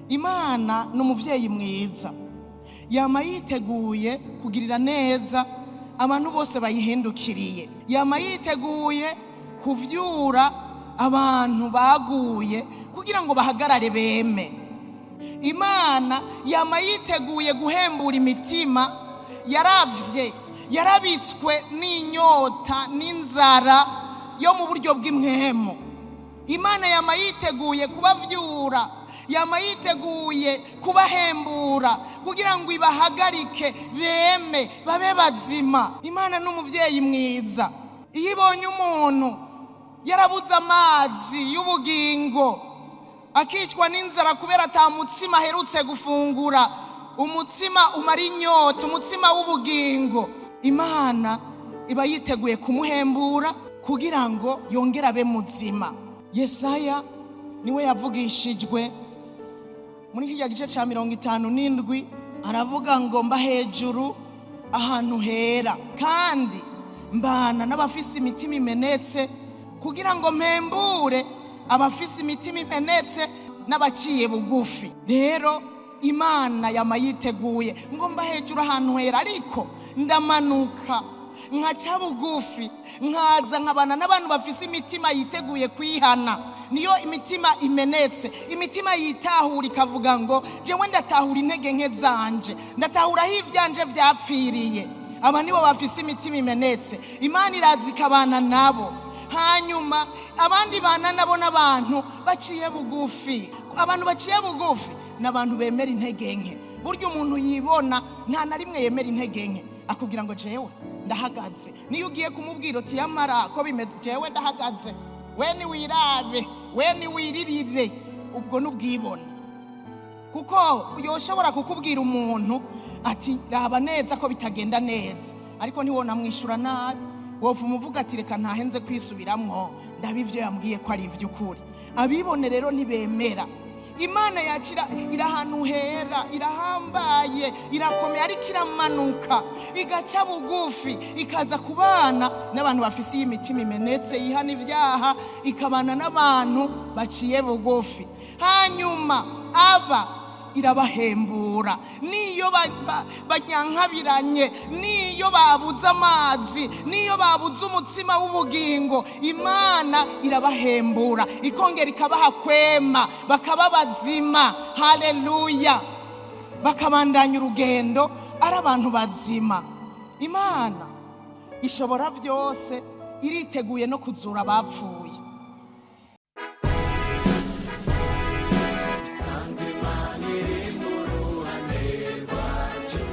Imana ni umubyeyi mwiza, yama yiteguye kugirira neza abantu bose bayihindukiriye, yama yiteguye kuvyura abantu baguye kugira ngo bahagarare beme. Imana yama yiteguye guhembura imitima yaravye, yarabitswe n'inyota n'inzara yo mu buryo bw'impwemu. Imana yama yiteguye kubavyura, yama yiteguye kubahembura kugira ngo ibahagarike beme, babe bazima. Imana ni umubyeyi mwiza. Iyo ibonye umuntu yarabuze amazi y'ubugingo, akicwa n'inzara kubera ata mutsima aherutse gufungura, umutsima umara inyota, umutsima w'ubugingo, Imana iba yiteguye kumuhembura kugira ngo yongere abe muzima. Yesaya niwe yavugishijwe muri kirya gice ca 57, aravuga ngo: "Mba hejuru ahantu hera, kandi mbana n'abafise imitima imenetse, kugira ngo mpembure abafise imitima imenetse n'abaciye bugufi." Rero Imana yama yiteguye ngo: "Mba hejuru ahantu hera, ariko ndamanuka nkaca bugufi, nkaza nkabana n'abantu bafise imitima yiteguye kwihana." Niyo imitima imenetse, imitima yitahura ikavuga ngo: "Jewe ndatahura intege nke zanje, ndatahura aho ivyanje vyapfiriye." Aba nibo bafise imitima imenetse. Imana iraza ikabana nabo. Hanyuma abandi bana nabo n'abantu baciye bugufi. Abantu baciye bugufi ni abantu bemera intege nke. Burya umuntu yibona nta na rimwe yemera intege nke, akubwira ngo: "Jewe ndahagaze." Niyo ugiye kumubwira uti: "Yamara ko bimeze, jewe ndahagaze, we niwirabe, we niwiririre." Ubwo n'ubwibone, kuko yoshobora kukubwira umuntu ati: "Raba neza ko bitagenda neza," ariko ntiwonamwishyura nabi, wopfa umuvuga ati: "Reka ntahenze kwisubiramwo, ndaba ibyo yambwiye ko ari iby'ukuri." Abibone rero ntibemera. Imana yacu iri ahantu hera, irahambaye, irakomeye, ariko iramanuka igaca bugufi, ikaza kubana n'abantu bafise iyi mitima imenetse, yihana ibyaha, ikabana n'abantu baciye bugufi. Hanyuma aba irabahembura niyo banyankabiranye, niyo babuze amazi, niyo babuze umutsima w'ubugingo, Imana irabahembura, ikongera ikabaha kwema, bakaba bazima. Haleluya! Bakabandanya urugendo ari abantu bazima. Imana ishobora byose, iriteguye no kuzura abapfuye. Isanzwe Imana iri mu ruhande rwacu.